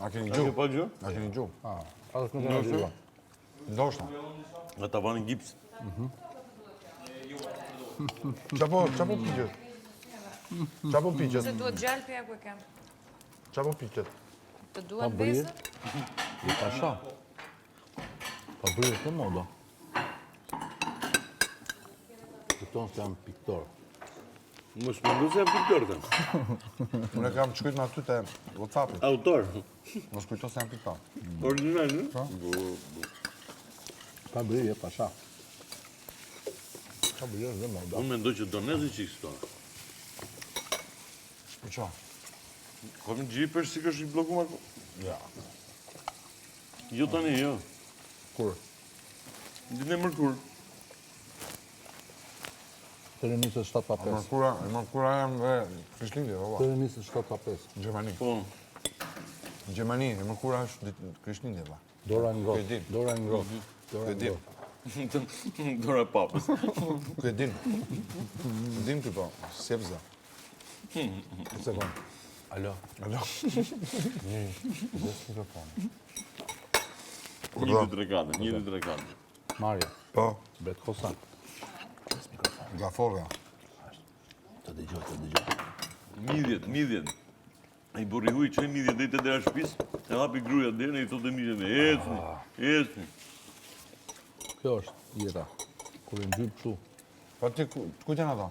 A keni gju? A ke pa gju? A keni gju? A, a është nuk e gju. Ndoshta. Nga tavani gips. Qa po, qa po piqet? Qa po piqet? Se duhet gjalpi ja ku e kem. Qa po piqet? Të duhet besën? I pasha. Pa bërë të moda. Kupton se jam piktor. Mos më se jam piktor, them. Unë e kam të shkujt me aty te Whatsappi. Autor. Mos kujto se jam piktor. Original, në? Po. Pa bërë, e pasha. Pa bërë dhe moda. Unë mendoj që do nezi çikë këto. Po qa? Ko më gjipër si kështë i bllokuar? Ja. Jo tani, jo. Kur? Ditën e mërkur. Të nisë 7 pa 5. Mërkura, e mërkura jam dhe Krishtlindje, valla. Të nisë 7 pa 5. Në Gjermani. Po. Në Gjermani, e mërkura është ditë Krishtlindje, valla. Dora në Ky e ngrohtë. din. Dora në ngrohtë. Dora Ky e në din. ngrohtë. Dora e papës. Ky e din. E din ky po, s'jep zë. Një sekond. Alo. Alo. Njëri, kujdes mikrofonin. 1, 2, 3, 4, 1, 2, 3, 4. Mario. Po. Bet Kosa. Gafove. Të dëgjoj, të dëgjoj. Midhjet, midhjet. Ai burri huj çoi midhjet deri te dera e shtëpisë, e hapi gruaja derën e i thotë midhjeve, ecni, ecni. Kjo është jeta. Kur e ngjyp kështu. Po ti ku kujt janë ato?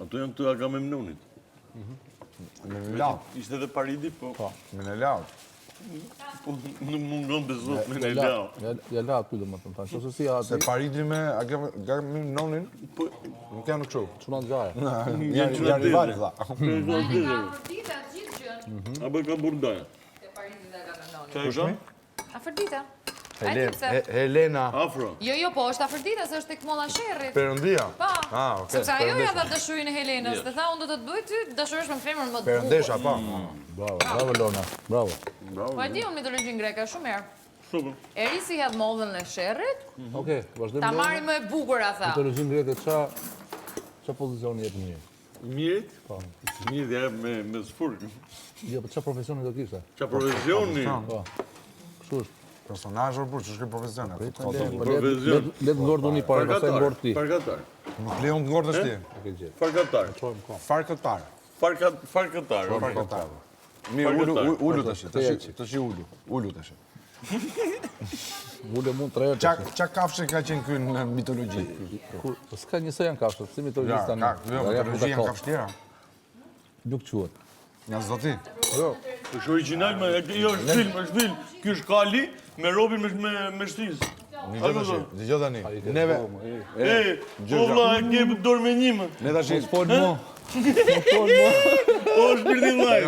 Ato janë të Agamemnonit. Menelau. Ishte edhe Paridi, po. Po. Menelau. Po nuk mungon të zot Menelau. Ja, ja la aty domethënë, thanë, qose si aty. Se Paridi me Agamemnonin po nuk janë kështu. Çuna të gjaja. Janë janë rival vlla. Afërdita gjithë gjën. Mhm. Apo ka burdaja. Te Paridi dhe Agamemnoni. Kush mi? Afërdita. Helena. Afro. Jo, jo, po, është Afërdita, se është tek molla sherrit. Perëndia. Po. Ah, okay. Sepse ajo ja dha dashurinë e Helenës, dhe tha unë do të të bëj ty të dashurosh me femrën më të bukur. Perëndesha, po. Mm. Bravo, bravo Lona, bravo. Bravo. Po e di unë mitologjinë greke shumë mirë. Super. Erisi hedh mollën e sherrit. Mhm. Okej, vazhdojmë. Ta marri më e bukura tha. Mitologjinë greke ça ça pozicioni jep mirë? Mirit? Po. Mirit ja me me sfurk. Jo, po ça profesioni do kishte? Ça profesioni? Po. Kështu është. Personazh por ç'është ky profesion? Profesion. Le të ngordh unë parë, pastaj ngordh ti. Farkatar. Nuk lejon të ngordhësh ti. Farkatar. Farkëtar. Farkat farkëtar. Farkëtar. Mirë, ulu, ulu tash, tash, tash ulu, ulu tash. Ule mund tre herë. Ça ça kafshë ka qenë ky në mitologji? Kur, po s'ka njësoj janë kafshët, si mitologji tani. Ja, jo, mitologji janë kafshë tjera. Nuk quhet. Nga zoti. Jo. Është origjinal, më, jo, është film, është film. Ky është kali me robin me me me shtizë. Dëgjo tash, dëgjo tani. Neve. E, po vlla, e ke dorë me një më. Ne tash Mos fol mo. Mos fol mo. O shpirti vllai.